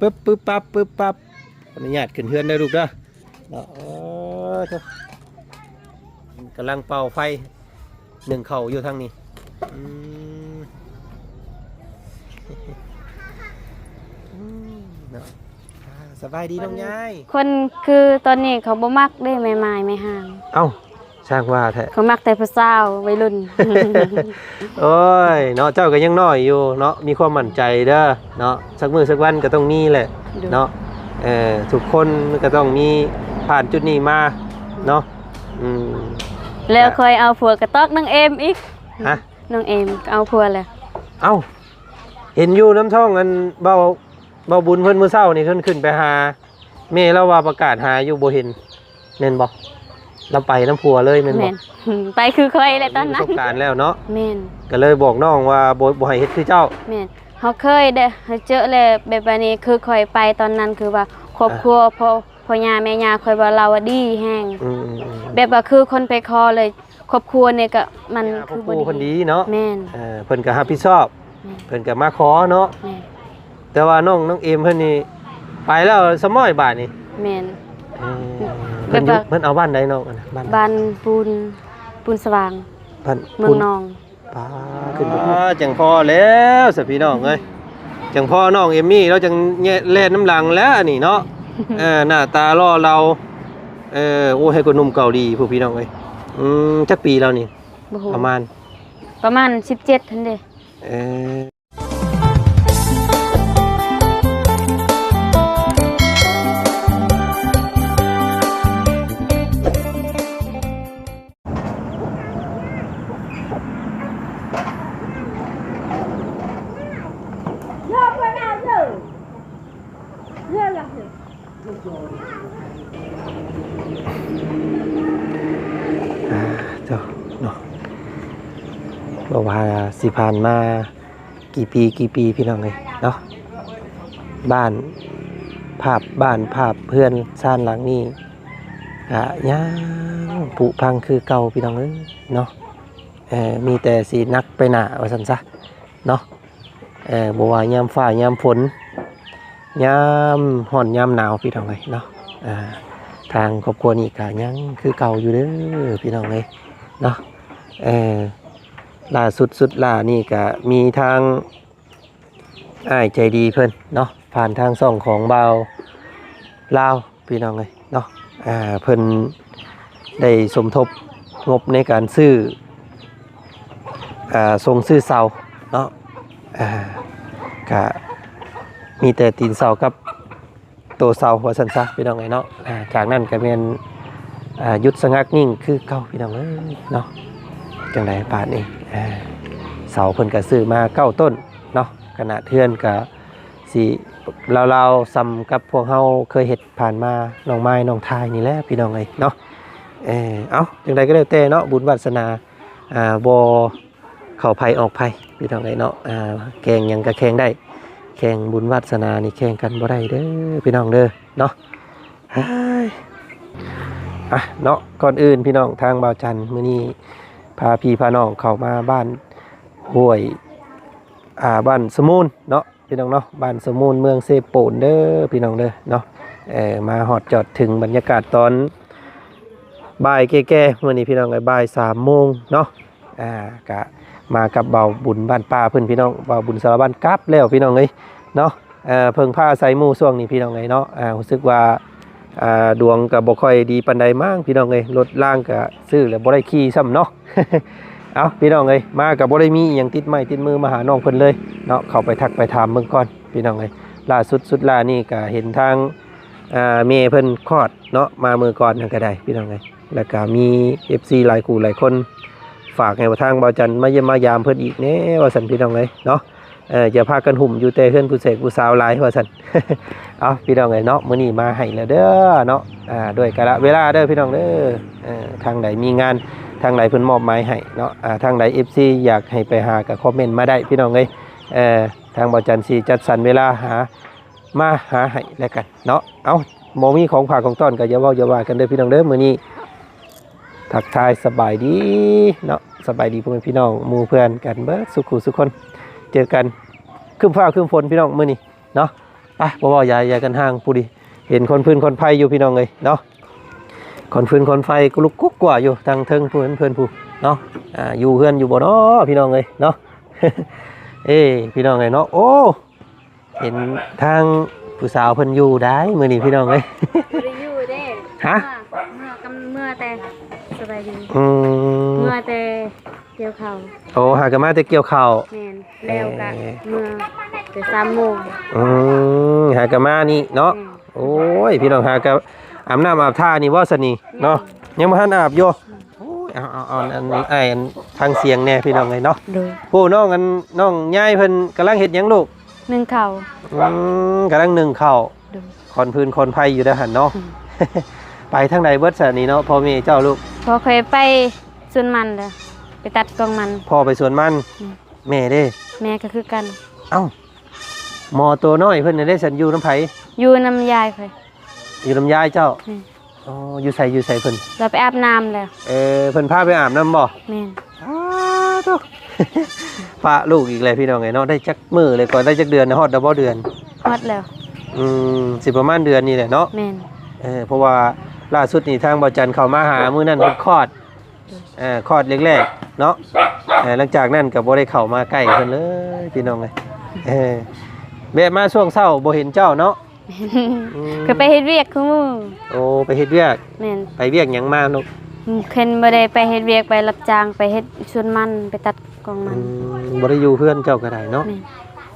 ປຶບ ປຶບປັບ ປຶບປັບ. ຂໍອະນຸຍາດຂຶ້ນເຮືອນເດີລູກເດີເນາະ. ເອີ ໂທ້ ກຳລັງເປົ່າໄຟ ໜຶ້ງເຂົ້າຢູ່ທາງນີ້. ອືມ ອືມ ເນາະ. ອ່າ ສະບາຍດີນ້ອງຍາຍ. ຄົນຄືຕອນນີ້ເຂົາບໍ່ມັກເດ້ ແມ່ໝ້າຍແມ່ຫ້າງ. ເອົ້າ ຊ່າງວ່າແທ້ ເຂົາມັກແຕ່ຜູ້ສາວໄວລຸ້ນ. ໂອ້ຍ ເນາະ ເຈົ້າກໍຍັງນ້ອຍຢູ່ເນາະ ມີຄວາມໝັ້ນໃຈເດີເນາະ. ສັກມື້ສັກວັນກໍຕ້ອງມີແຫຼະ ໂດຍ ເນາະ. ເອີ ທຸກຄົນມັນກໍຕ້ອງມີ ຜ່ານຈຸດນີ້ມາເນາະ. ອືມ ແລ້ວ ກະ ຂ້ອຍເອົາຜົວກະຕອກນ້ອງເອມອີກ. ຮະ? ນ້ອງເອມກໍເອົາຜົວແລ້ວ. ເອົ້າ ເຫັນຢູ່ນຳຊ່ອງອັນເບົາ ເບົາບຸນເພິ່ນ ມື້ເຊົ້ານີ້ເພິ່ນຂຶ້ນໄປຫາ ແມ່ລາວວ່າປະກາດຫາຢູ່ ບໍ່ເຫັນ ແມ່ນບໍ່? ລາວໄປນຳຜົວເລີຍແມ່ນບໍ່? ແມ່ນ ໄປຄືຂ້ອຍແຫຼະຕອນນັ້ນ ມີປະສົບການແລ້ວເນາະ. ແມ່ນ ກໍເລີຍບອກນ້ອງວ່າ ບໍ່ ບໍ່ໃຫ້ເຮັດຄືເຈົ້າ. ແມ່ນ ເຮົາເຄີຍໄດ້ ເຮົາເຈີແລ້ວແບບວ່ານີ້ ຄືຂ້ອຍໄປຕອນນັ້ນ ຄືວ່າຄອບຄົວ ອ່າ ພໍ່ ພໍ່ຍ່າແມ່ຍ່າຂ້ອຍວ່າລາວວ່າດີແຮງ. ອືມໆໆ ແບບວ່າຄືຄົນໄປຂໍເລີຍ ຄອບຄົວນີ້ກໍມັນ ຍາ ຄືບໍ່ດີ ຄອບຄົວເພິ່ນດີເນາະ. ແມ່ນ ເອີ ເພິ່ນກໍຮັບຜິດຊອບ. ແມ່ນ ເພິ່ນກໍມາຂໍເນາະ. ແມ່ນ ແຕ່ວ່ານ້ອງ ນ້ອງເອມເພິ່ນນີ້ໄປແລ້ວຊະມ້ອຍບາດນີ້. ແມ່ນ ເອີ ເພິ່ນຢູ່ ແບບວ່າ ເພິ່ນເອົາບ້ານໃດນ້ອງ? ອັນນັ້ນ ບ້ານ ບ້ານປູນ ປູນສະຫວ່າງ ບ້ານ ເມືອງນອງ. ປ້າ ຂຶ້ນໄປພຸ້ນ ຈັ່ງພໍແລ້ວຊະພີ່ນ້ອງເອີຍ. ຈັ່ງພໍນ້ອງເອມມີ້ ລາວຈັ່ງແລ່ນນຳຫຼັງແລ້ວອັນນີ້ເນາະ. ເອີ ໜ້າຕາຫຼໍ່ເຫຼົ່າ ເອີ ໂອ້ ໃຫ້ກວ່າໜຸ່ມເກົາຫຼີພຸ້ນພີ່ນ້ອງເອີຍ. ອືມ ຈັກປີແລ້ວນີ້? ບໍ່ຮູ້ ປະມານ ປະມານສິບເຈັດຫັ້ນເດ້. ເອີ ອ່າ ເຈົ້າເນາະ ບໍ່ວ່າຊິຜ່ານມາ กี่ປີ กี่ປີ ພີ່ນ້ອງເອີຍເນາະ. ບ້ານ ພາບບ້ານ ພາບເຮືອນຊານຫຼັງນີ້ກະຍັງຜຸພັງຄືເກົ່າ ພີ່ນ້ອງເອີຍເນາະ. ເອີ ມີແຕ່ຊິໜັກໄປໜ້າວ່າຊັ້ນຊະເນາະ. ເອີ ບໍ່ວ່າຍາມຟ້າຍາມຝົນ ຍາມຮ້ອນຍາມໜາວ ພີ່ນ້ອງເອີຍເນາະ. ອ່າ ທາງຄອບຄົວນີ້ກະຍັງຄືເກົ່າຢູ່ເດີ ພີ່ນ້ອງເອີຍເນາະ. ເອີ ລ່າສຸດສຸດຫຼ້ານີ້ກະມີທາງ ອ້າຍໃຈດີເພິ່ນເນາະ ຜ່ານທາງຊ່ອງຂອງບ່າວລາວ ພີ່ນ້ອງເອີຍເນາະ. ອ່າ ເພິ່ນໄດ້ສົມທົບງົບໃນການຊື້ ອ່າ ຊົງຊື້ເສົາເນາະ. ອ່າ ກະມີແຕ່ຕີນເສົາກັບ ໂຕເສົາວ່າຊັ້ນຊະ ພີ່ນ້ອງເອີຍເນາະ. ອ່າ ຈາກນັ້ນກໍແມ່ນ ອ່າ ຢຸດສະງັກນິ່ງຄືເກົ່າ ພີ່ນ້ອງເອີຍເນາະ. ຈັ່ງໃດບາດນີ້ ອ່າ ເສົາເພິ່ນກໍຊື້ມາເກົ້າຕົ້ນເນາະ. ຂະໜາດເຮືອນກໍຊິລາວໆສ່ຳກັບພວກເຮົາເຄີຍເຮັດຜ່ານມາ ນ້ອງໄມ້ນ້ອງທາຍນີ້ແຫຼະ ພີ່ນ້ອງເອີຍເນາະ. ເອີ ເອົ້າ ຈັ່ງໃດກໍແລ້ວແຕ່ເນາະ ບຸນວາດສະໜາ ອ່າ ບໍ່ ເຂົ້າໃຜອອກໃຜ ພີ່ນ້ອງເອີຍເນາະ. ອ່າ ແຂ່ງຫຍັງກໍແຂ່ງໄດ້ ແຂ່ງບຸນວາດສະໜານີ້ແຂ່ງກັນບໍ່ໄດ້ເດີ ພີ່ນ້ອງເດີເນາະ. ເຮີ້ຍ ອ່ະເນາະ ກ່ອນອື່ນ ພີ່ນ້ອງ ທາງບ່າວຈັນມື້ນີ້ພາພີ່ພານ້ອງເຂົ້າມາບ້ານຫ້ວຍ ອ່າ ບ້ານສະມູນເນາະ ພີ່ນ້ອງເນາະ ບ້ານສະມູນ ເມືອງເຊໂປນເດີ ພີ່ນ້ອງເດີເນາະ. ເອີ ມາຮອດຈອດເຖິງ ບັນຍາກາດຕອນບ່າຍແກ່ໆ ມື້ນີ້ ພີ່ນ້ອງເອີຍ ບ່າຍສາມໂມງເນາະ. ອ່າ ກະມາກັບບ່າວບຸນບ້ານປ່າເພິ່ນ ພີ່ນ້ອງ ບ່າວບຸນສາລະວັນກັບແລ້ວ ພີ່ນ້ອງເອີຍເນາະ. ເອີ ເພິ່ງພາອາໄສໝູ່ຊ່ວງນີ້ ພີ່ນ້ອງເອີຍເນາະ. ອ່າ ຮູ້ສຶກວ່າ ອ່າ ດວງກະບໍ່ຄ່ອຍດີປານໃດມັ້ງ ພີ່ນ້ອງເອີຍ ລົດລາງກະຊື້ແລ້ວບໍ່ໄດ້ຂີ່ຊ້ຳເນາະ. ເອົ້າ ພີ່ນ້ອງເອີຍ ມາກະບໍ່ໄດ້ມີອີ່ຫຍັງຕິດໄມ້ຕິດມືມາຫານ້ອງເພິ່ນເລີຍເນາະ. ເຂົ້າໄປທັກໄປຖາມເບິ່ງກ່ອນ ພີ່ນ້ອງເອີຍ. ລ່າສຸດສຸດຫຼ້ານີ້ກະເຫັນທາງ ອ່າ ແມ່ເພິ່ນຄອດເນາະ ມາມື້ກ່ອນນັ້ນກໍໄດ້ ພີ່ນ້ອງເອີຍ. ແລ້ວກໍມີເອັຟຊີຫຼາຍຄູ່ຫຼາຍຄົນ ຝາກໃຫ້ວ່າທາງບ່າວຈັນມາຢ້ຽມມາຢາມເພິ່ນອີກແດ່ວ່າຊັ້ນ ພີ່ນ້ອງເອີຍເນາະ. ເອີ ຢ່າພາກັນຫຸ້ມຢູ່ແຕ່ເຮືອນຜູ້ແສກຜູ້ສາວຫຼາຍວ່າຊັ້ນ. ເອົ້າ ພີ່ນ້ອງເອີຍເນາະ ມື້ນີ້ມາໃຫ້ແລ້ວເດີເນາະ. ອ່າ ດ້ວຍກາລະເວລາເດີ ພີ່ນ້ອງເດີ. ເອີ ທາງໃດມີງານ ທາງໃດເພິ່ນມອບໝາຍໃຫ້ເນາະ ອ່າ ທາງໃດເອັຟຊີຢາກໃຫ້ໄປຫາກໍຄອມເມັນມາໄດ້ ພີ່ນ້ອງເອີຍ. ເອີ ທາງບ່າວຈັນຊິຈັດສັນເວລາຫາ ມາຫາໃຫ້ແລ້ວກັນເນາະ. ເອົ້າ ບໍ່ມີຂອງຝາກຂອງຕ້ອນກໍຢ່າເວົ້າຢ່າວ່າກັນເດີ ພີ່ນ້ອງເດີ. ມື້ນີ້ທັກທາຍສະບາຍດີເນາະ ສະບາຍດີພໍ່ແມ່ພີ່ນ້ອງ ໝູ່ເພື່ອນກັນເບິດສູ່ຄູ່ສູ່ຄົນ. ເຈີກັນ ຄຶ້ມຟ້າຄຶ້ມຝົນ ພີ່ນ້ອງ ມື້ນີ້ເນາະ. ໄປ ບໍ່ເວົ້າຢາຍ ຢາຍກັນຫ່າງ ຜູ້ດີ ເຫັນຄວັນຟືນຄວັນໄຟຢູ່ພີ່ນ້ອງເອີຍເນາະ ຄວັນຟືນຄວັນໄຟກໍລຸກກຸກກົວຢູ່ທາງເທິງ ເພື່ອນ ເພື່ອນຜູ້ເນາະ ອ່າ ຢູ່ເຮືອນຢູ່ບໍ່ເນາະ ພີ່ນ້ອງເອີຍເນາະ ເອີ ພີ່ນ້ອງເອີຍເນາະ ໂອ້ ເຫັນທາງຜູ້ສາວເພິ່ນຢູ່ໄດ້ມື້ນີ້ພີ່ນ້ອງເອີຍ ບໍ່ໄດ້ຢູ່ເດ້ ຮະ ເມືອ ເມືອກັບ ເມືອແຕ່ ສະບາຍດີ ອືມ ເມືອແຕ່ກ່ຽວເຂົ້າ ໂອ້ ຫາກໍມາແຕ່ກ່ຽວເຂົ້າ ແມ່ນ ແລ້ວກໍ ເອີ ເມືອແຕ່ສາມໂມງ ອືມ ຫາກໍມານີ້ເນາະ ແມ່ນ ໂອ້ຍ ພີ່ນ້ອງ ຫາກໍອາບນ້ຳອາບທ່ານີ້ບໍ່ຊັ້ນນີ້ເນາະ ແມ່ນ ຍັງບໍ່ທັນອາບຢູ່ ໂອ້ຍ ເອົາ ເອົາ ເອົາ ອັນ ອ້າຍ ອັນ ຟັງສຽງແດ່ພີ່ນ້ອງເອີຍເນາະ ໂດຍ ໂອ້ ນ້ອງ ອັນ ນ້ອງຍາຍເພິ່ນກຳລັງເຮັດຫຍັງລູກ? ໜຶ້ງເຂົ້າ ອືມ ກຳລັງໜຶ້ງເຂົ້າ ໂດຍ ຄວັນຟືນຄວັນໄຟຢູ່ເດ້ຫັ້ນເນາະ ອືມ ໄປທາງໃດເບິດຊັ້ນນີ້ເນາະ ພໍ່ແມ່ເຈົ້າລູກ? ພໍ່ຂ້ອຍໄປສວນມັນເດີ ໄປຕັດກອງມັນ ພໍ່ໄປສວນມັນ ອືມ ແມ່ເດ້? ແມ່ກໍຄືກັນ ເອົ້າ ໝໍໂຕນ້ອຍເພິ່ນເດ້ຊັ້ນ ຢູ່ນຳໃຜ? ຢູ່ນຳຍາຍຂ້ອຍ ຢູ່ນຳຍາຍເຈົ້າ ແມ່ນ ອໍ ຢູ່ໃສ ຢູ່ໃສເພິ່ນ? ລາວໄປອາບນ້ຳແລ້ວ ເອີ ເພິ່ນພາໄປອາບນ້ຳບໍ່? ແມ່ນ ອ້າໂທ້ ປະລູກອີກແລ້ວພີ່ນ້ອງເອີຍເນາະ ໄດ້ຈັກມື້ແລ້ວ ກໍໄດ້ຈັກເດືອນ ຮອດແລ້ວບໍ່ເດືອນ? ຮອດແລ້ວ ອືມ ຊິປະມານເດືອນນີ້ແຫຼະເນາະ ແມ່ນ ເອີ ເພາະວ່າລ່າສຸດນີ້ທາງບ່າວຈັນເຂົ້າມາຫາມື້ນັ້ນເພິ່ນຄອດ ເອີ ຄອດແລກໆເນາະ ເອີ ຫຼັງຈາກນັ້ນກໍບໍ່ໄດ້ເຂົ້າມາໃກ້ເພິ່ນເລີຍພີ່ນ້ອງເອີຍ ເອີ ແວະມາຊ່ວງເຊົ້າບໍ່ເຫັນເຈົ້າເນາະ ອືມ ກໍໄປເຮັດວຽກຄືມື້ ໂອ້ ໄປເຮັດວຽກ ແມ່ນ ໄປວຽກຫຍັງມາລູກ? ອືມ ເພິ່ນບໍ່ໄດ້ໄປເຮັດວຽກ ໄປຮັບຈ້າງ ໄປເຮັດສວນມັນ ໄປຕັດກອງມັນ ອືມ ບໍ່ໄດ້ຢູ່ເຮືອນເຈົ້າກໍໄດ້ເນາະ ແມ່ນ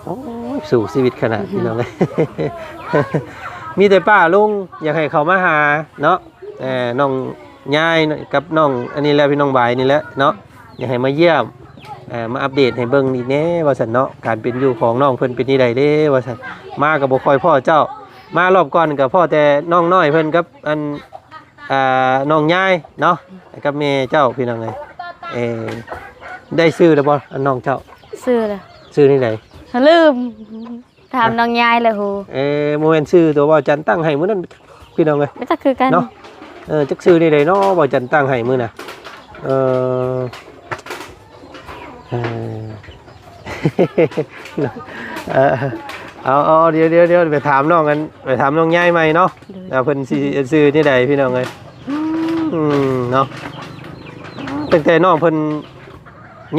ໂອ້ຍ ສູ້ຊີວິດຂະໜາດ ອືຮຶ ພີ່ນ້ອງເອີຍ ມີແຕ່ປ້າລຸງຢາກໃຫ້ເຂົ້າມາຫາເນາະ ເອີ ນ້ອງຍາຍກັບນ້ອງອັນນີ້ແຫຼະ ພີ່ນ້ອງບາຍນີ້ແຫຼະເນາະ ຢາກໃຫ້ມາຢ້ຽມ ເອີ ມາອັບເດດໃຫ້ເບິ່ງອີກແດ່ວ່າຊັ້ນເນາະ ການເປັນຢູ່ຂອງນ້ອງເພິ່ນເປັນຈັ່ງໃດເດ້ວ່າຊັ້ນ ມາກໍບໍ່ຄ່ອຍພໍ້ເຈົ້າ ມາລອບກ່ອນກໍພໍ້ແຕ່ນ້ອງນ້ອຍເພິ່ນກັບອັນ ອ່າ ນ້ອງຍາຍເນາະ ກັບແມ່ເຈົ້າ ພີ່ນ້ອງເອີຍ ເອີ ໄດ້ຊື່ແລ້ວບໍ່ ອັນນ້ອງເຈົ້າ? ຊື່ແລ້ວ ຊື່ແນວໃດ? ລືມ ຖາມນ້ອງຍາຍແລ້ວຮູ້ ເອີ ບໍ່ແມ່ນຊື່ຕົວະ ບ່າວຈັນຕັ້ງໃຫ້ມື້ນັ້ນ ພີ່ນ້ອງເອີຍ ບໍ່ຈັກຄືກັນເນາະ ເອີ ຈັກຊື່ແນວໃດເນາະ ບ່າວຈັນຕັ້ງໃຫ້ມື້ນະ ເອີ ເອີ ເອີ ເອົາ ເອົາ ດຽວ ດຽວ ດຽວ ໄປຖາມນ້ອງກັນ ໄປຖາມນ້ອງຍາຍໃໝ່ເນາະ ໂດຍ ວ່າເພິ່ນຊິຊື່ແນວໃດ ພີ່ນ້ອງເອີຍ ອືມ ເນາະ ຕັ້ງແຕ່ນ້ອງເພິ່ນ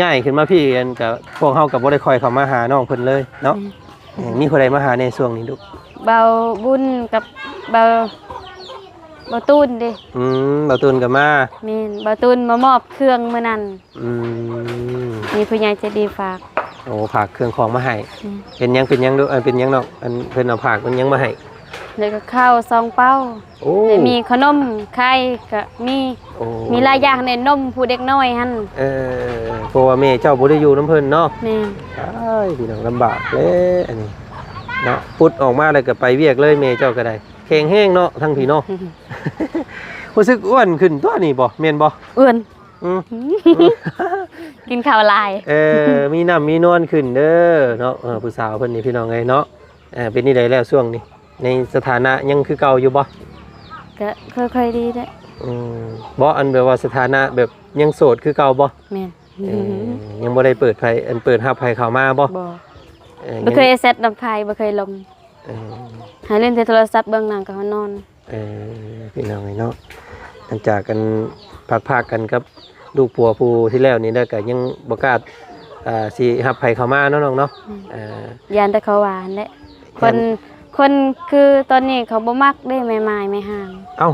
ຍ້າຍຂຶ້ນມາພີ້ ອັນ ກະ ພວກເຮົາກໍບໍ່ໄດ້ຄ່ອຍເຂົ້າມາຫານ້ອງເພິ່ນເລີຍເນາະ ອືມ ເອີ ມີຜູ້ໃດມາຫາແດ່ຊ່ວງນີ້ລູກ? ບ່າວບຸນກັບບ່າວ ບ່າວຕູນເດ້ ອືມ ບ່າວຕູນກໍມາ ແມ່ນ ບ່າວຕູນມາມອບເຄື່ອງມື້ນັ້ນ ອືມ ມີຜູ້ໃຫຍ່ໃຈດີຝາກ ໂອ້ ຝາກເຄື່ອງຂອງມາໃຫ້ ອືມ ເປັນຫຍັງ ເປັນຫຍັງລູກ ເປັນຫຍັງນ້ອງ ອັນ ເພິ່ນເອົາຝາກເປັນຫຍັງມາໃຫ້? ແລ້ວກໍເຂົ້າສອງເປົາ ໂອ້ ແລ້ວມີຂະໜົມໄຂ່ກໍມີ ໂອ້ ມີຫຼາຍຢ່າງໃນນົມຜູ້ເດັກນ້ອຍຫັ້ນ ເອີ ເພາະວ່າແມ່ເຈົ້າບໍ່ໄດ້ຢູ່ນຳເພິ່ນເນາະ ແມ່ນ ອ້າຍ ພີ່ນ້ອງລຳບາກແຫຼະອັນນີ້ເນາະ ປຸດອອກມາແລ້ວກໍໄປວຽກເລີຍ ແມ່ເຈົ້າກໍໄດ້ ແຂງແຮງເນາະ ທັງພີ້ເນາະ ຮູ້ສຶກອ້ວນຂຶ້ນຕົວະນີ້ບໍ່ ແມ່ນບໍ່? ອ້ວນ ອືມ ກິນເຂົ້າຫຼາຍ ເອີ ມີນ້ຳມີນວນຂຶ້ນເດີເນາະ ເອີ ຜູ້ສາວເພິ່ນນີ້ ພີ່ນ້ອງເອີຍເນາະ ເອີ ເປັນຈັ່ງໃດແລ້ວຊ່ວງນີ້ ໃນສະຖານະຍັງຄືເກົ່າຢູ່ບໍ່? ກະຄ່ອຍໆດີແຫຼະ ອືມ ບໍ່ ອັນແບບວ່າສະຖານະແບບຍັງໂສດຄືເກົ່າບໍ່? ແມ່ນ ເອີ ຍັງບໍ່ໄດ້ເປີດໃຜ ອັນ ເປີດຮັບໃຜເຂົ້າມາບໍ່? ບໍ່ ເອີ ບໍ່ເຄີຍແຊັດນຳໃຜ ບໍ່ເຄີຍລົມ ເອີ ໃຫ້ຫຼິ້ນແຕ່ໂທລະສັບເບິ່ງໜັງກັບນອນ ເອີ ພີ່ນ້ອງເອີຍເນາະ ຫຼັງຈາກກັນພັດພາກກັນກັບລູກຜົວຜູ້ທີ່ແລ້ວນີ້ແລ້ວ ກໍຍັງບໍ່ກ້າ ອ່າ ຊິຮັບໃຜເຂົ້າມາເນາະນ້ອງເນາະ ອືມ ອ່າ ຢ້ານແຕ່ເຂົາວ່າຫັ້ນແຫຼະ ຢ້ານ ຄົນ ຄົນຄືຕອນນີ້ເຂົາບໍ່ມັກເດ້ ແມ່ໝ້າຍແມ່ຫ້າງ ເອົ້າ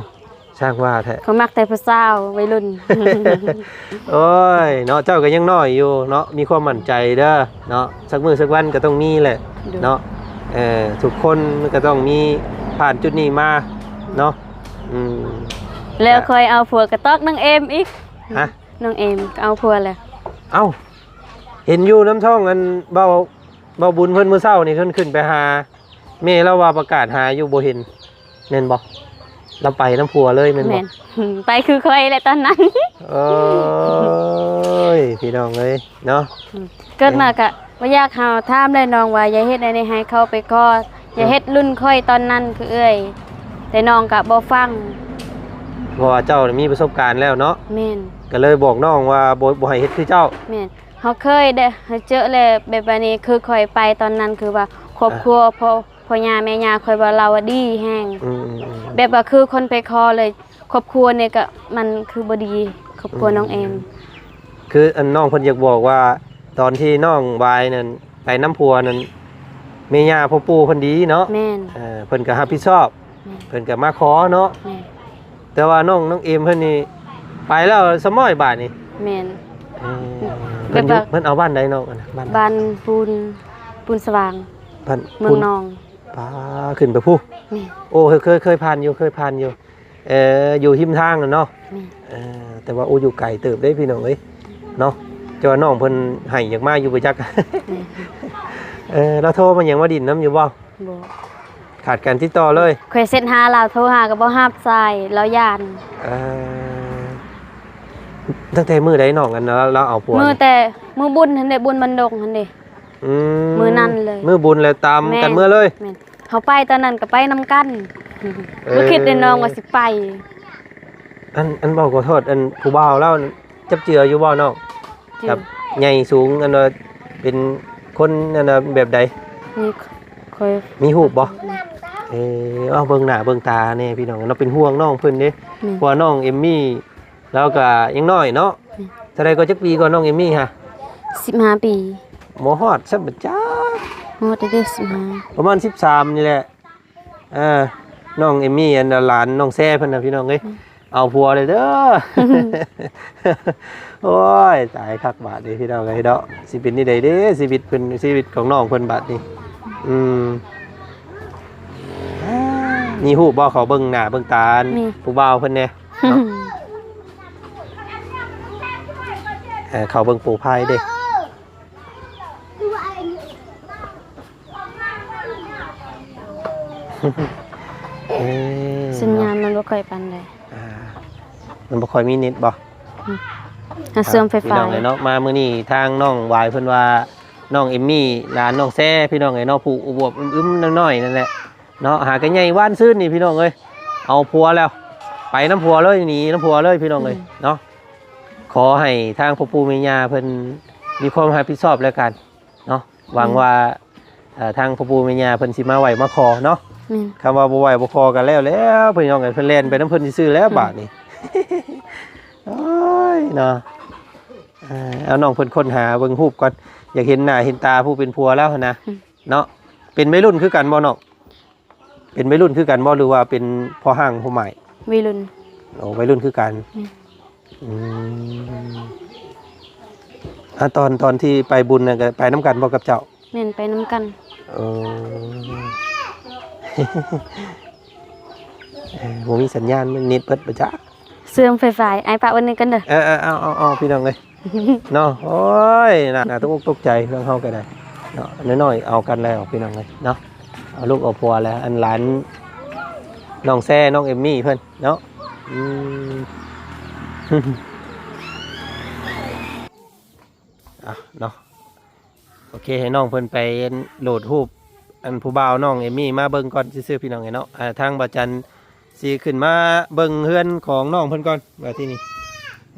ຊ່າງວ່າແທ້ ເຂົາມັກແຕ່ຜູ້ສາວໄວລຸ້ນ ໂອ້ຍ ເນາະ ເຈົ້າກໍຍັງນ້ອຍຢູ່ເນາະ ມີຄວາມໝັ້ນໃຈເດີເນາະ ສັກມື້ສັກວັນກໍຕ້ອງມີແຫຼະ ໂດຍ ເນາະ ເອີ ທຸກຄົນມັນກໍຕ້ອງມີຜ່ານຈຸດນີ້ມາເນາະ ອືມ ແລ້ວຂ້ອຍເອົາຜົວກະຕອກນ້ອງເອມອີກ ຮະ ນ້ອງເອມກໍເອົາຜົວແລ້ວ ເອົ້າ ເຫັນຢູ່ນຳທ້ອງອັນເບົາ ເບົາບຸນເພິ່ນມື້ເຊົ້ານີ້ເພິ່ນຂຶ້ນໄປຫາ ແມ່ລາວວ່າປະກາດຫາຢູ່ບໍ່ເຫັນ ແມ່ນບໍ່? ລາວໄປນຳຜົວເລີຍແມ່ນບໍ່? ແມ່ນ ໄປຄືຂ້ອຍແຫຼະຕອນນັ້ນ ໂອ້ຍ ພີ່ນ້ອງເອີຍເນາະ ອືມ ເກີດມາກະບໍ່ຢາກເຮົາຖາມແຫຼະນ້ອງວ່າຢ່າເຮັດອັນນີ້ໃຫ້ເຂົາໄປຂໍ ຢ່າເຮັດລຸ້ນຂ້ອຍຕອນນັ້ນຄືເອື້ອຍ ແຕ່ນ້ອງກະບໍ່ຟັງ ເພາະວ່າເຈົ້າມີປະສົບການແລ້ວເນາະ ແມ່ນ ກໍເລີຍບອກນ້ອງວ່າບໍ່ ບໍ່ໃຫ້ເຮັດຄືເຈົ້າ ແມ່ນ ເຮົາເຄີຍໄດ້ ເຮົາເຈີແລ້ວແບບວ່ານີ້ ຄືຂ້ອຍໄປຕອນນັ້ນ ຄືວ່າຄອບຄົວ ອ່າ ພໍ່ ພໍ່ຍ່າແມ່ຍ່າຂ້ອຍວ່າລາວວ່າດີແຮງ ອືມໆໆ ແບບວ່າຄືຄົນໄປຂໍເລີຍ ຄອບຄົວນີ້ກໍມັນຄືບໍ່ດີ ຄອບຄົວ ອືມ ນ້ອງເອມ ຄືອັນນ້ອງເພິ່ນຢາກບອກວ່າ ຕອນທີ່ນ້ອງວາຍນັ້ນໄປນຳຜົວນັ້ນ ແມ່ຍ່າພໍ່ປູ່ເພິ່ນດີເນາະ ແມ່ນ ເອີ ເພິ່ນກໍຮັບຜິດຊອບ ແມ່ນ ເພິ່ນກໍມາຂໍເນາະ ແມ່ນ ແຕ່ວ່ານ້ອງ ນ້ອງເອມເພິ່ນນີ້ໄປແລ້ວຊະມ້ອຍບາດນີ້ ແມ່ນ ເອີ ແບບວ່າ ເພິ່ນຢູ່ ເພິ່ນເອົາບ້ານໃດນ້ອງ ອັນນັ້ນ ບ້ານ ບ້ານປູນ ປູນສະຫວ່າງ ບ້ານ ເມືອງນອງ ປ້າ ຂຶ້ນໄປພຸ້ນ ແມ່ນ ໂອ້ ເຄີຍ ເຄີຍ ເຄີຍຜ່ານຢູ່ ເຄີຍຜ່ານຢູ່ ເອີ ຢູ່ຮິມທາງນັ້ນເນາະ ແມ່ນ ເອີ ແຕ່ວ່າ ໂອ້ ຢູ່ໄກເຕີບເດ້ພີ່ນ້ອງເອີຍເນາະ ແຕ່ວ່ານ້ອງເພິ່ນໃຫ້ຢາກມາຢູ່ບໍ່ຈັກ ແມ່ນ ເອີ ລາວໂທມາຫຍັງ ມາດິນນຳຢູ່ບໍ່? ບໍ່ ຂາດການຕິດຕໍ່ເລີຍ ຂ້ອຍເຊັດຫາລາວ ໂທຫາກໍບໍ່ຮັບສາຍ ລາວຢ້ານ ເອີ ຕັ້ງແຕ່ມື້ໃດນ້ອງ ອັນລາວ ລາວເອົາຜົວ? ມື້ແຕ່ມື້ບຸນຫັ້ນເດ້ ບຸນບັນດົງຫັ້ນເດ້ ອືມ ມື້ນັ້ນເລີຍ ມື້ບຸນແລ້ວຕາມກັນເມືອເລີຍ ແມ່ນ ເຮົາໄປຕອນນັ້ນກໍໄປນຳກັນ ເອີ ບໍ່ຄິດເດ້ນ້ອງວ່າຊິໄປ ອັນ ອັນ ເວົ້າຂໍໂທດ ອັນຜູ້ບ່າວລາວຈັບເຈື່ອຢູ່ບໍ່ນ້ອງ? ເຈື່ອ ແບບໃຫຍ່ສູງ ອັນວ່າເປັນຄົນ ອັນວ່າແບບໃດ? ມີ ຂ້ອຍ ມີຮູບບໍ່? ແມ່ນ ເອີ ເອົາເບິ່ງໜ້າເບິ່ງຕາແດ່ພີ່ນ້ອງເນາະ ເປັນຫ່ວງນ້ອງເພິ່ນເດ້ ແມ່ນ ເພາະວ່ານ້ອງເອມມີ ລາວກໍຍັງນ້ອຍເນາະ ແມ່ນ ເທົ່າໃດກໍ ຈັກປີກໍນ້ອງເອມມີຫະ? ສິບຫ້າປີ ບໍ່ຮອດຊ້ຳບໍ່ຈັກ ຮອດເດ້ ສິບຫ້າ ປະມານສິບສາມນີ້ແຫຼະ ເອີ ນ້ອງເອມມີ ອັນຫຼານນ້ອງແຊເພິ່ນນະພີ່ນ້ອງເອີຍ ອືມ ເອົາຜົວເລີຍເດີ ໂອ້ຍ ຕາຍຄັກບາດນີ້ພີ່ນ້ອງເອີຍເນາະ ຊິເປັນແນວໃດເດ້ຊີວິດເພິ່ນ ຊີວິດຂອງນ້ອງເພິ່ນບາດນີ້ ອືມ ມີຮູບບໍ່? ຂໍເບິ່ງໜ້າເບິ່ງຕາ ມີ ຜູ້ບ່າວເພິ່ນແດ່ເນາະ ເອີ ຂໍເບິ່ງໂປຣໄຟເດ້ ເອີ ສັນຍານມັນບໍ່ຄ່ອຍປານໃດ ອ່າ ມັນບໍ່ຄ່ອຍມີເນັດບໍ່? ອືມ ຫາເຊື່ອມໄຟຟ້າ ພີ່ນ້ອງເອີຍເນາະ ມາມື້ນີ້ທາງນ້ອງຫວາຍເພິ່ນວ່າ ນ້ອງເອມມີ ຫຼານນ້ອງແຊ ພີ່ນ້ອງເອີຍເນາະ ຜູ້ອວບໆ ອຶ້ມໆ ນ້ອຍໆ ນັ້ນແຫຼະເນາະ ຫາກະໃຫຍ່ວານຊືນນີ້ ພີ່ນ້ອງເອີຍ ເອົາຜົວແລ້ວ ໄປນຳຜົວເລີຍ ໜີນຳຜົວເລີຍ ພີ່ນ້ອງເອີຍ ອືມ ເນາະ ຂໍໃຫ້ທາງພໍ່ປູ່ແມ່ຍ່າເພິ່ນມີຄວາມຮັບຜິດຊອບແລ້ວກັນເນາະ ຫວັງ ອືມ ວ່າ ເອີ ທາງພໍ່ປູ່ແມ່ຍ່າເພິ່ນຊິມາໄຫວ້ມາຂໍເນາະ ແມ່ນ ຄຳວ່າບໍ່ໄຫວ້ບໍ່ຂໍກໍແລ້ວແລ້ວ ພີ່ນ້ອງເອີຍ ເພິ່ນແລ່ນໄປນຳເພິ່ນຊື່ໆ ແລ້ວ ອືມ ບາດນີ້ ໂອ້ຍເນາະ ເອີ ເອົານ້ອງເພິ່ນຄົ້ນຫາເບິ່ງຮູບກ່ອນ ຢາກເຫັນໜ້າເຫັນຕາຜູ້ເປັນຜົວລາວຫັ້ນນະ ອືມ ເນາະ ເປັນໄວລຸ້ນຄືກັນບໍ່ນ້ອງ? ເປັນໄວລຸ້ນຄືກັນບໍ່ ຫຼືວ່າເປັນພໍ່ຮ້າງພໍ່ໝ້າຍ? ໄວລຸ້ນ ໂອ້ ໄວລຸ້ນຄືກັນ ແມ່ນ ອືມ ອາ ຕອນ ຕອນທີ່ໄປບຸນນັ້ນກໍໄປນຳກັນບໍ່ກັບເຈົ້າ? ແມ່ນ ໄປນຳກັນ ເອີ ເອີ ບໍ່ມີສັນຍານ ມັນເນັດເບິດບໍ່ຈັກ ເຊື່ອມໄຟຟ້າ ອ້າຍປະວັນນີ້ກັນເດີ ເອີ ເອີ ເອົາ ເອົາ ເອົາ ພີ່ນ້ອງເອີຍ ເນາະ ໂອ້ຍ ໜ້າ ໜ້າຕົກອົກຕົກໃຈ ເລື່ອງເຮົາກໍໄດ້ເນາະ ນ້ອຍໆ ເອົາກັນແລ້ວ ພີ່ນ້ອງເອີຍເນາະ ເອົາລູກເອົາຜົວແລ້ວ ອັນຫຼານນ້ອງແຊ ນ້ອງເອມມີເພິ່ນເນາະ ອືມ ອ່ະ ເນາະ ໂອເຄ ໃຫ້ນ້ອງເພິ່ນໄປໂຫຼດຮູບ ອັນຜູ້ບ່າວນ້ອງເອມມີມາເບິ່ງກ່ອນຊື່ໆ ພີ່ນ້ອງເອີຍເນາະ ອ່າ ທາງບ່າວຈັນຊິຂຶ້ນມາເບິ່ງເຮືອນຂອງນ້ອງເພິ່ນກ່ອນ ວ່າທີ່ນີ້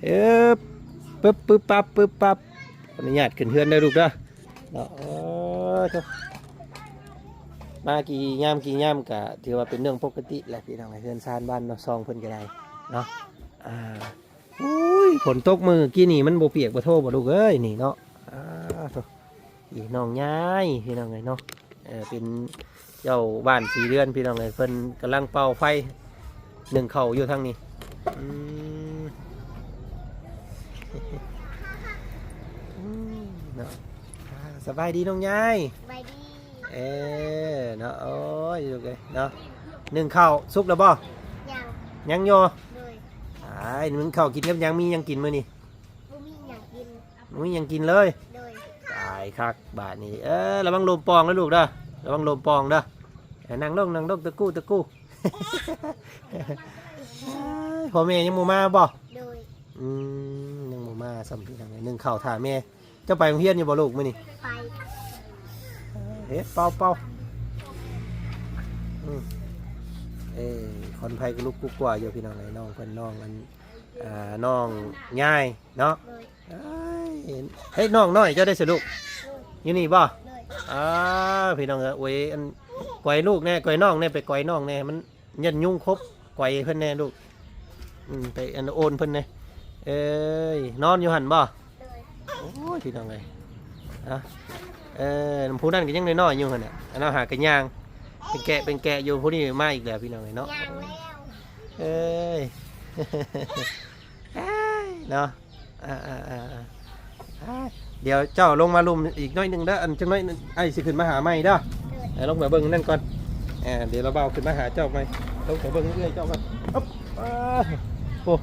ເອີບ ປຶບ ປຶບ ປັບ ປຶບ ປັບ ຂໍອະນຸຍາດຂຶ້ນເຮືອນເດີລູກເດີ ເນາະ ເອີ ໂທ້ ມາກີ່ຍາມ ກີ່ຍາມກະຖືວ່າເປັນເລື່ອງປົກກະຕິແຫຼະ ພີ່ນ້ອງເອີຍ ເຮືອນຊານບ້ານເນາະ ຊ່ອງເພິ່ນກໍໄດ້ເນາະ ອ່າ ໂອ້ຍ ຝົນຕົກມື້ກີ້ນີ້ມັນບໍ່ປຽກບໍ່ໂທບໍ່ລູກເອີຍ ນີ້ເນາະ ອ່າ ໂທ້ ອີ ນ້ອງຍາຍ ພີ່ນ້ອງເອີຍເນາະ ເອີ ເປັນເຈົ້າບ້ານສີ່ເດືອນ ພີ່ນ້ອງເອີຍ ເພິ່ນກຳລັງເປົ່າໄຟ ໜຶ້ງເຂົ້າຢູ່ທາງນີ້ ອືມ ອືມ ເນາະ ອ່າ ສະບາຍດີນ້ອງຍາຍ ສະບາຍດີ ເອີ ເນາະ ໂອ້ຍ ລູກເອີຍເນາະ ໜຶ້ງເຂົ້າສຸກແລ້ວບໍ່? ຍັງ ຍັງຢູ່ ໂດຍ ອ້າຍ ໜຶ້ງເຂົ້າກິນກັບຫຍັງ? ມີຫຍັງກິນມື້ນີ້? ບໍ່ມີຫຍັງກິນ ບໍ່ມີຫຍັງກິນເລີຍ ໂດຍ ຕາຍຄັກບາດນີ້ ເອີ ລະວັງລົມປ່ອງເດີລູກເດີ ລະວັງລົມປ່ອງເດີ ເອີ ນັ່ງລົງ ນັ່ງລົງ ຕະກູ້ ຕະກູ້ ພໍ່ແມ່ຍັງບໍ່ມາບໍ່? ໂດຍ ອືມ ຍັງບໍ່ມາຊ້ຳ ພີ່ນ້ອງເອີຍ ໜຶ້ງເຂົ້າຖ້າແມ່ ເຈົ້າໄປໂຮງຮຽນຢູ່ບໍ່ລູກມື້ນີ້? ໄປ ເຮັດເປົ່າໆ ອືມ ເອີ ຄວັນໄຟກໍລຸກກຸກກັວຢູ່ ພີ່ນ້ອງເອີຍ ນ້ອງເພິ່ນ ນ້ອງອັນ ອ່າ ນ້ອງຍາຍເນາະ ໂດຍ ເອີຍ ເຮັດ ນ້ອງນ້ອຍເຈົ້າໄດ້ສະລູກ ໂດຍ ຢູ່ນີ້ບໍ່? ໂດຍ ອ່າ ພີ່ນ້ອງເອີຍ ໂອ້ຍ ອັນ ກອຍລູກແດ່ ກອຍນ້ອງແດ່ ໄປກອຍນ້ອງແດ່ ມັນຢ້ານຍຸງຄົບ ກອຍເພິ່ນແດ່ລູກ. ອືມ ໄປອັນໂອນເພິ່ນແດ່. ເອີຍ ນອນຢູ່ຫັ້ນບໍ່? ໂອ້ຍ ພີ່ນ້ອງເອີຍ ເນາະ ເອີ ຜູ້ນັ້ນກໍຍັງນ້ອຍໆຢູ່ຫັ້ນແຫຼະ ອັນນັ້ນຫາກໍຍ່າງເປັນແກະເປັນແກະຢູ່. ຜູ້ນີ້ມາອີກແລ້ວ ພີ່ນ້ອງເອີຍເນາະ. ຍ່າງແລ້ວ ເອີຍ ເອີຍ ເນາະ. ອ່າໆໆໆ ດຽວເຈົ້າລົງມາລຸ່ມອີກໜ້ອຍໜຶ່ງເດີ ອັນຈັກໜ້ອຍອ້າຍຊິຂຶ້ນມາຫາໃໝ່ເດີ. ເອີ ລົງໄປເບິ່ງນັ້ນກ່ອນ ເອີ ດຽວລາວບ່າວຂຶ້ນມາຫາເຈົ້າໃໝ່. ລົງໄປເບິ່ງເອື້ອຍເຈົ້າກ່ອນ. ອຶບ ໂອ້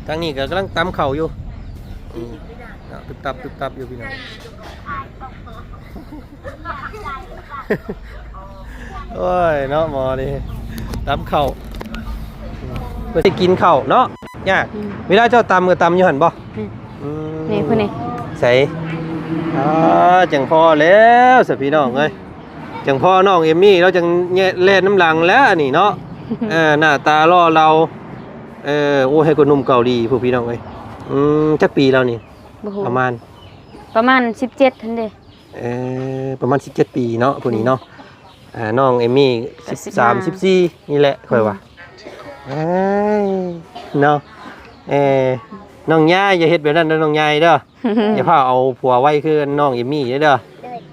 ທາງນີ້ກໍກຳລັງຕຳເຂົ້າຢູ່ ອືມ ເນາະ ຕຶບຕັບຕຶບຕັບຢູ່ ພີ່ນ້ອງ. ໂອ້ຍ ເນາະ ໝໍນີ້ຕຳເຂົ້າ ເພິ່ນໄດ້ກິນເຂົ້າເນາະ. ຍາ ອືມ ເວລາເຈົ້າຕຳກໍຕຳຢູ່ຫັ້ນບໍ່? ອືມ ອືມ ນີ້ຜູ້ນີ້ ໃສ ອ່າ ຈັ່ງພໍແລ້ວຊະ ພີ່ນ້ອງເອີຍ ຈັ່ງພໍນ້ອງເອມມີ້ ລາວຈັ່ງແລ່ນນຳຫຼັງແລ້ວອັນນີ້ເນາະ. ເອີ ໜ້າຕາຫຼໍ່ເຫຼົ່າ ເອີ ໂອ້ ໃຫ້ກວ່າໜຸ່ມເກົາຫຼີພຸ້ນ ພີ່ນ້ອງເອີຍ. ອືມ ຈັກປີແລ້ວນີ້? ປະມານ ປະມານສິບເຈັດຫັ້ນເດ. ເອີ ປະມານສິບເຈັດປີເນາະ ຜູ້ນີ້ເນາະ. ອືມ ອ່າ ນ້ອງເອມມີ່ ສິບສາມ ສິບສີ່ນີ້ແຫຼະ ຂ້ອຍວ່າ. ອືມ ເອີຍ ເນາະ ເອີ ນ້ອງຍາຍ ຢ່າເຮັດແບບນັ້ນເດີນ້ອງຍາຍເດີ. ຢ່າພາເອົາຜົວໄວຄືນ້ອງເອມມີ່ເດີ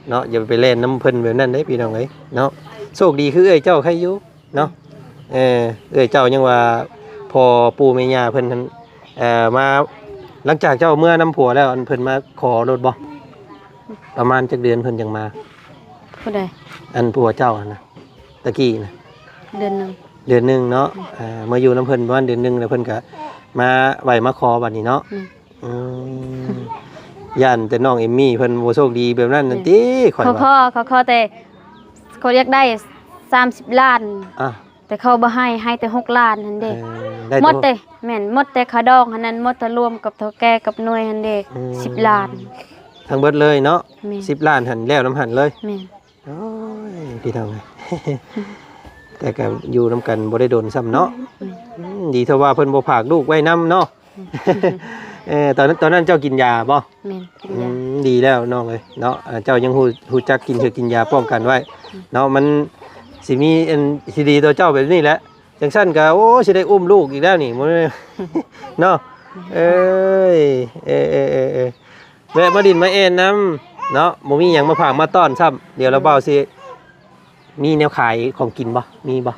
ເນາະ. ຢ່າໄປແລ່ນນຳເພິ່ນແບບນັ້ນເດ້ ພີ່ນ້ອງເອີຍເນາະ. ໂຊກດີຄືເອື້ອຍເຈົ້າໃຄຢູ່ ເນາະ. ເອີ ເອື້ອຍເຈົ້າຍັງວ່າພໍ່ປູ່ແມ່ຍ່າເພິ່ນຫັ້ນ ເອີ ມາ ຫຼັງຈາກເຈົ້າເມືອນຳຜົວແລ້ວ ອັນເພິ່ນມາຂໍໂລດບໍ່? ປະມານຈັກເດືອນເພິ່ນຈັ່ງມາ? ຜູ້ໃດ? ອັນຜົວເຈົ້າຫັ້ນນະ ຕະກີ້ນະ. ເດືອນໜຶ່ງ ເດືອນໜຶ່ງເນາະ. ເອີ ມາຢູ່ນຳເພິ່ນປະມານເດືອນໜຶ່ງ ແລ້ວເພິ່ນກະມາໄຫວ້ມາຂໍບັດນີ້ເນາະ. ອືມ ຢ້ານແຕ່ນ້ອງເອມມີ່ເພິ່ນບໍ່ໂຊກດີແບບນັ້ນນັ້ນຕິ. ຂ້ອຍວ່າ ເຂົາຂໍ ເຂົາຂໍແຕ່ ເຂົາຢາກໄດ້ສາມສິບລ້ານ ອ່າ ແຕ່ເຂົາບໍ່ໃຫ້ ໃຫ້ແຕ່ຫົກລ້ານຫັ້ນເດ້. ເອີ ໄດ້ ໝົດແຕ່ ແມ່ນ ໝົດແຕ່ຄ່າດອງຫັ້ນນັ້ນ ໝົດແຕ່ລວມກັບເຖົ້າແກ່ກັບໜ່ວຍຫັ້ນເດ້. ອືມ ສິບລ້ານ ທັງເບິດເລີຍເນາະ. ແມ່ນ ສິບລ້ານຫັ້ນແລ້ວນຳຫັ້ນເລີຍ. ແມ່ນ ໂອ້ຍ ພີ່ນ້ອງເອີຍ ແຕ່ກໍຢູ່ນຳກັນບໍ່ໄດ້ດົນຊ້ຳເນາະ. ແມ່ນ ອືມ ດີເທົ່າວ່າເພິ່ນບໍ່ຝາກລູກໄວ້ນຳເນາະ. ເອີ ຕອນນັ້ນ ຕອນນັ້ນເຈົ້າກິນຢາບໍ່? ແມ່ນ ກິນຢາ. ອືມ ດີແລ້ວນ້ອງເອີຍເນາະ. ອ່າ ເຈົ້າຍັງຮູ້ ຮູ້ຈັກກິນເຖືກກິນຢາປ້ອງກັນໄວ້ ອືມ ເນາະ. ມັນຊິມີອັນທີ່ດີຕໍ່ເຈົ້າແບບນີ້ແຫຼະ. ຈັ່ງຊັ້ນກໍ ໂອ້ ຊິໄດ້ອຸ້ມລູກອີກແລ້ວນີ້ ເນາະ. ເອີຍ ເອີ ເອີ ເອີ ເອີ ແວະມາດິນມາແອ່ນນຳເນາະ. ບໍ່ມີຫຍັງມາຝາກມາຕ້ອນຊ້ຳ. ດຽວລາວບ່າວຊິ ມີແນວຂາຍຂອງກິນບໍ່? ມີບໍ່?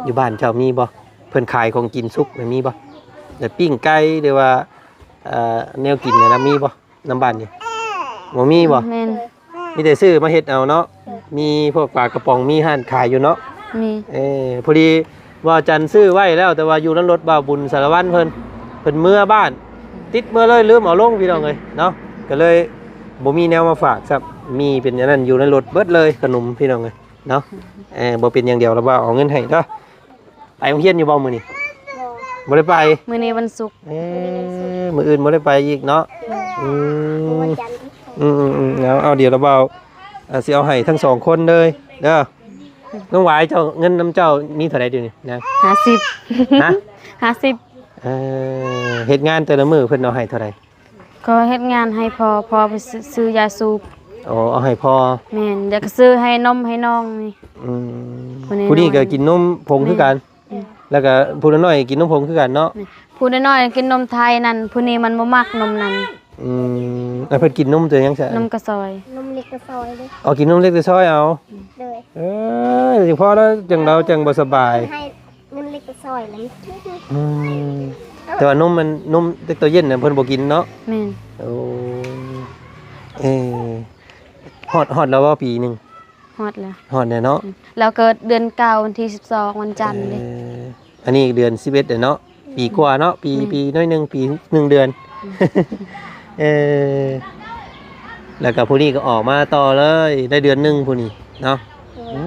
ຢູ່ບ້ານເຈົ້າມີບໍ່? ເພິ່ນຂາຍຂອງກິນສຸກນະມີບໍ່? ແບບປີ້ງໄກ່ ຫຼືວ່າ ເອີ ແນວກິນນະມີບໍ່? ນຳບ້ານນີ້ ບໍ່ມີບໍ່? ແມ່ນ ມີແຕ່ຊື້ມາເຮັດເອົາເນາະ. ມີພວກປາກະປ໋ອງ ມີຮ້ານຂາຍຢູ່ເນາະ. ມີ ເອີ ພໍດີວ່າຈັນຊື້ໄວ້ແລ້ວ ແຕ່ວ່າຢູ່ນຳລົດບ່າວບຸນສາລະວັນເພິ່ນ ເພິ່ນເມືອບ້ານ ຕິດເມືອເລີຍ ລືມເອົາລົງ ພີ່ນ້ອງເອີຍເນາະ. ກໍເລີຍບໍ່ມີແນວມາຝາກຊ້ຳ. ມີເປັນອັນນັ້ນຢູ່ໃນລົດເບິດເລີຍ ຂະໜົມ ພີ່ນ້ອງເອີຍເນາະ. ເອີ ບໍ່ເປັນຫຍັງ ດຽວລາວບ່າວເອົາເງິນໃຫ້ເດີ. ໄປໂຮງຮຽນຢູ່ບໍ່ມື້ນີ້? ບໍ່ ບໍ່ໄດ້ໄປ. ມື້ນີ້ວັນສຸກ. ເອີ ມື້ອື່ນບໍ່ໄດ້ໄປອີກເນາະ. ອືມ ອືມ ອືມ ອືມ ເອົາ ເອົາ ດຽວລາວບ່າວ ເອົາ ຊິເອົາໃຫ້ທັງສອງຄົນເລີຍເດີ. ນ້ອງຫວາຍ ເຈົ້າ ເງິນນຳເຈົ້າມີເທົ່າໃດດຽວນີ້ນາງ? ຫ້າສິບ. ຮະ? ຫ້າສິບ. ເອີ ເຮັດງານແຕ່ລະມື້ເພິ່ນເອົາໃຫ້ເທົ່າໃດ? ກໍເຮັດງານໃຫ້ພໍ່ ພໍ່ໄປຊື້ ຊື້ຢາສູບ. ອໍ ເອົາໃຫ້ພໍ່. ແມ່ນ ແລ້ວກໍຊື້ໃຫ້ນົມໃຫ້ນ້ອງນີ້. ອືມ ຜູ້ນີ້ ຜູ້ນີ້ກໍກິນນົມຜົງຄືກັນ. ແມ່ນ ແລ້ວກໍຜູ້ນ້ອຍໆກິນນົມຜົງຄືກັນເນາະ. ແມ່ນ ຜູ້ນ້ອຍໆກິນນົມໄທນັ້ນ ຜູ້ນີ້ມັນບໍ່ມັກນົມນັ້ນ. ອືມ ແລ້ວເພິ່ນກິນນົມຕົວຫຍັງຊະ? ນົມກະຊອຍ. ນົມເລັກກະຊອຍເດ້. ອໍ ກິນນົມເລັກກະຊອຍເອົາ. ໂດຍ. ເອີ ຈັ່ງພໍແລ້ວ ຈັ່ງລາວຈັ່ງບໍ່ສະບາຍ. ໃຫ້ ເງິນເລັກກະຊອຍນັ້ນ. ອືມ ແຕ່ວ່ານົມມັນ ນົມເລັກໂຕເຢັນນະເພິ່ນບໍ່ກິນເນາະ. ແມ່ນ. ໂອ້ ເອີ ຮອດ ຮອດແລ້ວບໍ່ປີໜຶ່ງ? ຮອດແລ້ວ. ຮອດແລ້ວເນາະ. ອືມ ລາວເກີດເດືອນເກົ້າ ວັນທີສິບສອງ ວັນຈັນເດ້. ເອີ ອັນນີ້ເດືອນສິບເອັດແລ້ວເນາະ. ອືມ ປີກວ່າເນາະ ປີ ແມ່ນ ປີໜ້ອຍໜຶ່ງ ປີໜຶ່ງເດືອນ. ອືມ ເອີ ແລ້ວກໍຜູ້ນີ້ກໍອອກມາຕໍ່ເລີຍ ໄດ້ເດືອນໜຶ່ງຜູ້ນີ້ເນາະ. ໂດຍ. ອື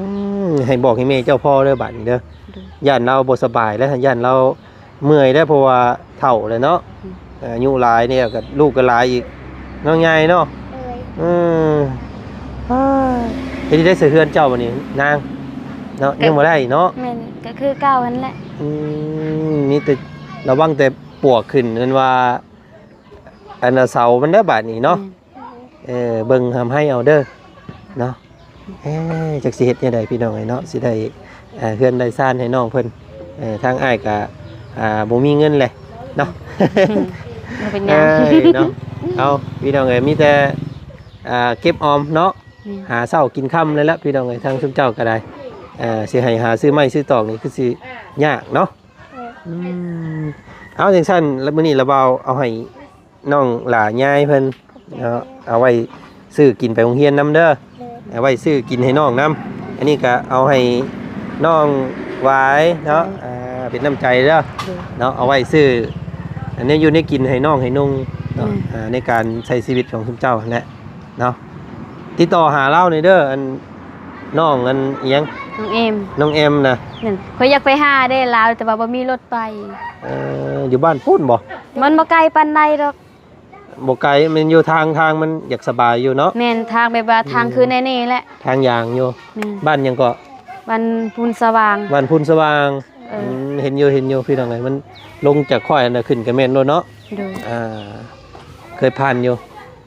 ມ ໃຫ້ບອກໃຫ້ແມ່ເຈົ້າພໍເດີບາດນີ້ເດີ. ໂດຍ. ຢ້ານລາວບໍ່ສະບາຍແລ້ວ ຢ້ານລາວເມື່ອຍແລ້ວ ເພາະວ່າເຖົ້າແລ້ວເນາະ. ອືມ ອາຍຸຫຼາຍນີ້ກໍລູກກໍຫຼາຍອີກ ນ້ອງໃຫຍ່ເນາະ. ໂດຍ. ເອີ ເຮັດໄດ້ໃສ່ເຮືອນເຈົ້າບັດນີ້ນາງເນາະ. ກໍຍັງບໍ່ໄດ້ເນາະ. ແມ່ນ ກໍຄືເກົ່າຫັ້ນແຫຼະ. ອືມ ມີແຕ່ລະວັງແຕ່ປວກຂຶ້ນ ແມ່ນວ່າ ອັນນ່າເສົາມັນເດີບາດນີ້ເນາະ. ແມ່ນ. ເອີ ເບິ່ງທຳໃຫ້ເອົາເດີເນາະ. ເອີ ຈັກຊິເຮັດແນວໃດພີ່ນ້ອງເອີຍເນາະ ຊິໄດ້ ເອີ ເຮືອນໄດ້ຊານໃຫ້ນ້ອງເພິ່ນ. ເອີ ທາງອ້າຍກະ ອ່າ ບໍ່ມີເງິນແຫຼະເນາະ ບໍ່ເປັນຫຍັງ ເອີ ເນາະ. ເອົາ ພີ່ນ້ອງເອີຍ ມີແຕ່ ອ່າ ເກັບອອມເນາະ ແມ່ນ ຫາເຊົ້າກິນຄ່ຳເລີຍລະ ພີ່ນ້ອງເອີຍ. ທາງຊຸມເຈົ້າກໍໄດ້ ເອີ ຊິໃຫ້ຫາຊື້ໄມ້ຊື້ຕອກນີ້ຄືຊິຍາກເນາະ. ເອີ ອືມ ເອົາ ຈັ່ງຊັ້ນ ລະມື້ນີ້ລະບ່າວເອົາໃຫ້ນ້ອງຫຼ້າຍາຍເພິ່ນເນາະ ເອົາໄວ້ຊື້ກິນໄປໂຮງຮຽນນຳເດີ ໂດຍ ເອົາໄວ້ຊື້ກິນໃຫ້ນ້ອງນຳ. ອັນນີ້ກະເອົາໃຫ້ນ້ອງຫວາຍເນາະ ໂດຍ ອ່າ ເປັນນ້ຳໃຈເດີ ໂດຍ ເນາະ ເອົາໄວ້ຊື້ອັນແນວຢູ່ແນວກິນໃຫ້ນ້ອງໃຫ້ນຸ່ງເນາະ ໂດຍ ອ່າ ໃນການໃຊ້ຊີວິດຂອງຊຸມເຈົ້າຫັ້ນແຫຼະ ເນາະ. ຕິດຕໍ່ຫາລາວແດ່ເດີ ອັນ ນ້ອງອັນອີ່ຫຍັງ ນ້ອງເອມ ນ້ອງເອມນະ ນັ້ນ ຂ້ອຍຢາກໄປຫາເດ້ລາວ ແຕ່ວ່າບໍ່ມີລົດໄປ. ເອີ ຢູ່ບ້ານພຸ້ນບໍ່? ມັນບໍ່ໄກປານໃດດອກ ບໍ່ໄກ ແມ່ນຢູ່ທາງ ທາງມັນຢາກສະບາຍຢູ່ເນາະ. ແມ່ນ ທາງແບບວ່າ ອືມ ທາງຄືແນວນີ້ແຫຼະ ທາງຢາງຢູ່. ແມ່ນ ບ້ານຫຍັງເກາະ? ບ້ານພຸ້ນສະຫວ່າງ ບ້ານພຸ້ນສະຫວ່າງ. ເອີ ອືມ ເຫັນຢູ່ ເຫັນຢູ່ ພີ່ນ້ອງເອີຍ ມັນລົງຈາກຂ້ອຍຫັ້ນນະ ຂຶ້ນກະແມ່ນໂລດເນາະ. ໂດຍ ອ່າ ເຄີຍຜ່ານຢູ່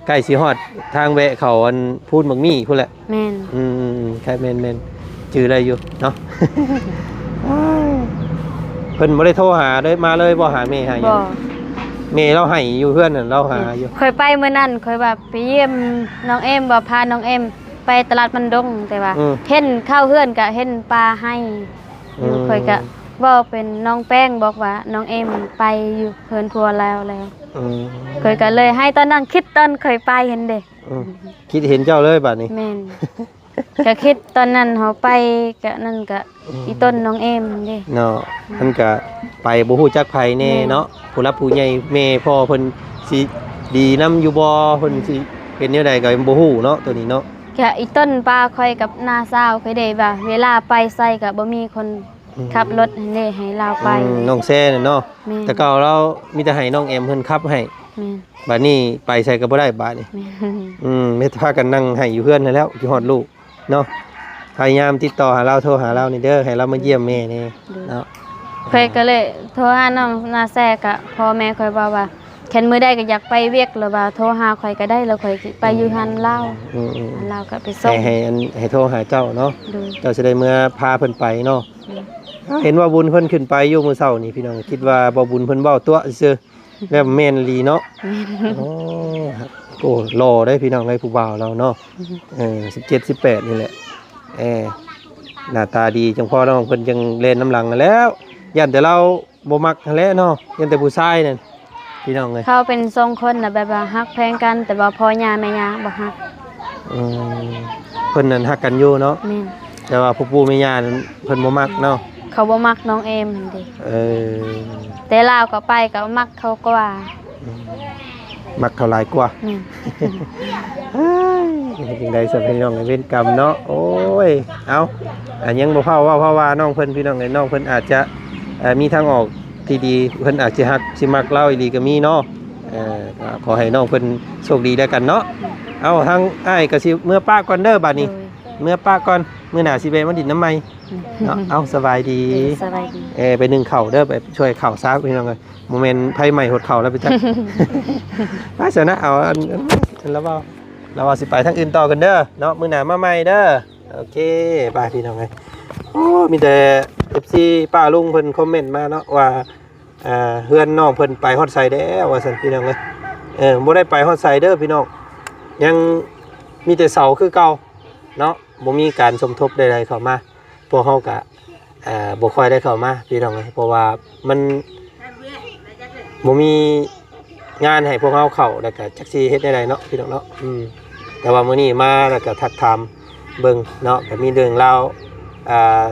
ໃກ້ຊິຮອດທາງແວະເຂົ້າອັນພູນບັກໝີ່ພຸ້ນແຫຼະ. ແມ່ນ ອືມ ໃກ້ ແມ່ນໆ ຈື່ໄດ້ຢູ່ເນາະ. ເພິ່ນບໍ່ໄດ້ໂທຫາເລີຍ ມາເລີຍບໍ່ ຫາແມ່ຫາຫຍັງ? ບໍ່ ແມ່ລາວໃຫ້ຢູ່ເຮືອນຫັ້ນ ລາວຫາຢູ່. ຂ້ອຍໄປມື້ນັ້ນ ຂ້ອຍວ່າໄປຢ້ຽມນ້ອງເອມ ວ່າພານ້ອງເອມໄປຕະຫຼາດມັນດົງ ແຕ່ວ່າ ອືມ ເຫັນເຂົ້າເຮືອນກະເຫັນປ່າໄຮ່ ອືມ ຂ້ອຍກະເວົ້າເປັນນ້ອງແປ້ງ ບອກວ່ານ້ອງເອມໄປຢູ່ເຮືອນຜົວລາວແລ້ວ. ອືມ ຂ້ອຍກະເລີຍໃຫ້ຕອນນັ້ນ ຄິດຕອນຂ້ອຍໄປຫັ້ນເດ້. ອືມ ຄິດເຫັນເຈົ້າເລີຍບາດນີ້. ແມ່ນ ກະຄິດຕອນນັ້ນເຮົາໄປກະນັ້ນກະ ອືມ ອີ່ຕົ້ນນ້ອງເອມເດ້ເນາະ. ອືມ ມັນກະໄປບໍ່ຮູ້ຈັກໃຜແນ່ເນາະ. ແມ່ນ ຜູ້ຫຼັກຜູ້ໃຫຍ່ແມ່ພໍ່ເພິ່ນຊິດີນຳຢູ່ບໍ່ ເພິ່ນ ອືມ ຊິເປັນແນວໃດກະບໍ່ຮູ້ເນາະ ໂຕນີ້ເນາະ. ກະອີ່ຕົ້ນປ້າຂ້ອຍກັບນ້າສາວຂ້ອຍເດ້ ວ່າເວລາໄປໃສກະບໍ່ມີຄົນ ອືມ ຂັບລົດຫັ້ນເດ້ ໃຫ້ລາວໄປ. ອືມ ນ້ອງແຊນະເນາະ. ແມ່ນ ແຕ່ເກົ່າລາວມີແຕ່ໃຫ້ນ້ອງແອມເພິ່ນຂັບໃຫ້. ແມ່ນ ບາດນີ້ໄປໃສກໍບໍ່ໄດ້ບາດນີ້. ແມ່ນ ອືມ ມີແຕ່ພາກັນນັ່ງໄຫ້ຢູ່ເຮືອນຫັ້ນແຫຼ້ວ ຄິດຮອດລູກເນາະ. ພະຍາຍາມຕິດຕໍ່ຫາລາວ ໂທຫາລາວແດ່ເດີ ໃຫ້ລາວມາຢ້ຽມແມ່ແດ່. ໂດຍ ເນາະ ຂ້ອຍກໍເລີຍໂທຫານ້ອງນາແຊ ກະພໍ່ແມ່ຂ້ອຍເວົ້າວ່າ ຄັນມື້ໃດກໍຢາກໄປວຽກ ຫຼືວ່າໂທຫາຂ້ອຍກໍໄດ້ ແລ້ວຂ້ອຍຊິໄປຢູ່ເຮືອນລາວ. ອືມໆໆ ອັນລາວກໍໄປສົ່ງ ໃຫ້ ໃຫ້ອັນ ໃຫ້ໂທຫາເຈົ້າເນາະ. ໂດຍ ເຈົ້າຊິໄດ້ເມືອພາເພິ່ນໄປເນາະ. ໂດຍ ເຫັນວ່າບຸນເພິ່ນຂຶ້ນໄປຢູ່ມື້ເຊົ້ານີ້ ພີ່ນ້ອງ ຄິດວ່າບໍ່ບຸນເພິ່ນເວົ້າຕົວະຊື່ໆ ແລ້ວແມ່ນອີ່ຫຼີເນາະ. ແມ່ນ ໂອ້ ໂອ້ ຫຼໍ່ເດ້ພີ່ນ້ອງເອີຍ ຜູ້ບ່າວລາວເນາະ. ອືມ ເອີ ສິບເຈັດ ສິບແປດນີ້ແຫຼະ. ເອີ ໜ້າຕາດີ ຈັ່ງພໍນ້ອງເພິ່ນຈັ່ງແລ່ນນຳຫຼັງຫັ້ນແຫຼ້ວ. ຢ້ານແຕ່ລາວ ບໍ່ມັກຫັ້ນແຫຼະເນາະ ຍັງແຕ່ຜູ້ຊາຍນັ້ນ ພີ່ນ້ອງເອີຍ. ເຂົາເປັນສອງຄົນນະ ແບບວ່າຮັກແພງກັນ ແຕ່ວ່າພໍ່ຍ່າແມ່ຍ່າບໍ່ຮັກ. ອືມ ເພິ່ນນັ້ນຮັກກັນຢູ່ເນາະ. ແມ່ນ ແຕ່ວ່າພໍ່ປູ່ແມ່ຍ່ານັ້ນເພິ່ນບໍ່ມັກເນາະ. ເຂົາບໍ່ມັກນ້ອງເອມຫັ້ນເດ. ເອີ ແຕ່ລາວກໍໄປກໍມັກເຂົາກວ່າ. ອືມ ມັກເຂົາຫຼາຍກວ່າ. ແມ່ນ ເຮັດຈັ່ງໃດຊະພີ່ນ້ອງເອີຍ ເວນກຳເນາະ. ໂອ້ຍ ເອົ້າ ອ່າ ຍັງບໍ່ຟ້າວເວົ້າ ເພາະວ່ານ້ອງເພິ່ນ ພີ່ນ້ອງເອີຍ ນ້ອງເພິ່ນອາດຈະ ເອີ ມີທາງອອກທີ່ດີ ເພິ່ນອາດຊິຮັກຊິມັກລາວອີ່ຫຼີກໍມີເນາະ. ເອີ ກໍຂໍໃຫ້ນ້ອງເພິ່ນໂຊກດີແລ້ວກັນເນາະ. ເອົ້າ ທາງອ້າຍກໍຊິເມືອປະກ່ອນເດີບາດນີ້. ໂດຍ ເມືອປະກ່ອນ ມື້ໜ້າຊິແວະມາດິນນຳໃໝ່ເນາະ. ເອົ້າ ສະບາຍດີ. ໂດຍ ສະບາຍດີ. ເອີ ໄປໜຶ້ງເຂົ້າເດີ ໄປຊ່ວຍເຂົ້າຊາ ພີ່ນ້ອງເອີຍ. ບໍ່ແມ່ນໄຟໄໝ້ຫົດເຂົ້າແລ້ວໄປຈັກ. ໄປຊະນະ ເອົາອັນ ອັນລະເວົ້າ ລະວ່າຊິໄປທາງອື່ນຕໍ່ກັນເດີເນາະ ມື້ໜ້າມາໃໝ່ເດີ. ໂອເຄ ໄປພີ່ນ້ອງເອີຍ. ໂອ້ ມີແຕ່ເອັຟຊີປ້າລຸງເພິ່ນຄອມເມັນມາເນາະວ່າ ອ່າ ເຮືອນນ້ອງເພິ່ນໄປຮອດໃສແລ້ວວ່າຊັ້ນ ພີ່ນ້ອງເອີຍ. ເອີ ບໍ່ໄດ້ໄປຮອດໃສເດີພີ່ນ້ອງ ຍັງມີແຕ່ເສົາຄືເກົ່າເນາະ ບໍ່ມີການສົມທົບໃດໆເຂົ້າມາ. ພວກເຮົາກະ ເອີ ບໍ່ຄ່ອຍໄດ້ເຂົ້າມາພີ່ນ້ອງເອີຍ ເພາະວ່າມັນບໍ່ມີງານໃຫ້ພວກເຮົາເຂົ້າ ແລ້ວກະຈັກຊິເຮັດແນວໃດເນາະ ພີ່ນ້ອງເນາະ. ອືມ ແຕ່ວ່າມື້ນີ້ມາແລ້ວກະທັກຖາມເບິ່ງເນາະ ກະມີເລື່ອງລາວ ອ່າ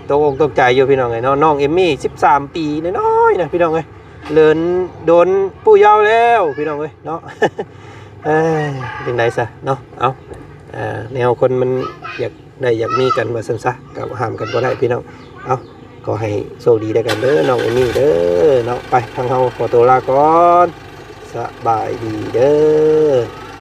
ຕົກອົກຕົກໃຈຢູ່ ພີ່ນ້ອງເອີຍເນາະ. ນ້ອງເອມມີ້ ສິບສາມປີ ນ້ອຍໆນະ ພີ່ນ້ອງເອີຍ ເລີນໂດນປູ່ເຍົາແລ້ວ ພີ່ນ້ອງເອີຍເນາະ. ເອີ ຈັ່ງໃດຊະເນາະ ເອົ້າ ເອີ ແນວຄົນມັນຢາກ ໄດ້ຢາກມີກັນວ່າຊັ້ນຊະ ກໍຫ້າມກັນບໍ່ໄດ້ພີ່ນ້ອງ. ເອົ້າ ຂໍໃຫ້ໂຊກດີແລ້ວກັນເດີນ້ອງເອມມີ້ເດີເນາະ. ໄປ ທາງເຮົາຂໍຕົວລາກ່ອນ ສະບາຍດີເດີ.